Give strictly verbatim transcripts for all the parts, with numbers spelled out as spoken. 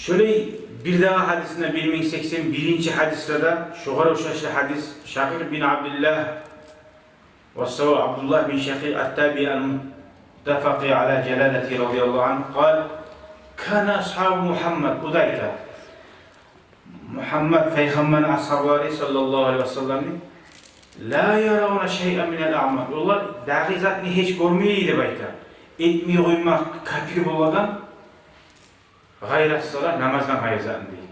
Шолай бирдагъы гьадисинде, бир минг сексен биринчи гьадисде де, шогъар ошашлы гьадис, Шакъикъ бин Абдуллагь, ва сав Абдуллагь бин Шакъикъ ат-Табии ал-Муттафакъи ала жалалатигьи радияллагьу ангьу, къала: кана асгьабу Мугьаммад, о да айта, Мугьаммад пайхаммарны асгьабалары, саллаллагьу алайгьи ва саллам, ла яравна шайъан минал аъмал, олар дагъы затны гьеч гёрмей деп айта, этмей къоймакъ капир болагъан, гъайры ас-салат, намаздан гъайры затны дей.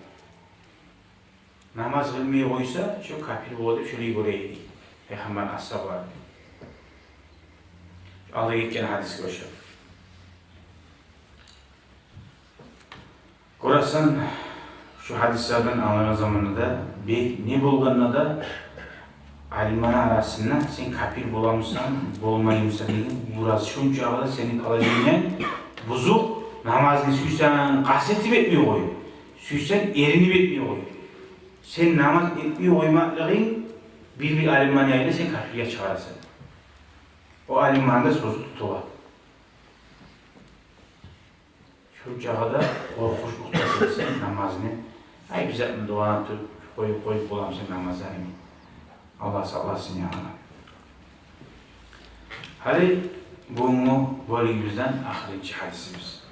Намаз къылмай къойса, шо капир бола деп шолай гёре эди пайхаммарны асгьабалары. Алда гетген гьадисге ошап. Гёресен, шу гьадислерден англагъан заманда да, бек не болгъанда да, алимлени арасында сен капир боламысан, болмаймысан деген, бираз шунчагъы да сени положениенг бузукъ, намазны сюйсенг къаст этип этмей къой, сюйсенг эринип этмей къой. Сен намаз этмей къоймакълыгъынг бир-бир алимлени янында сени капирге чыгъарасан. О алимлени де сёзю тутула. Шунчагъы да къоркъунч нукътасы эсе намазны. Ай, биз атны дуаны туруп, къоюп, къоюп боламысан намазны? Аллагь сакъласын, я Аллагь. Гьали бугюнгю бёлюгюбюзден ахырынчы гьадисибиз.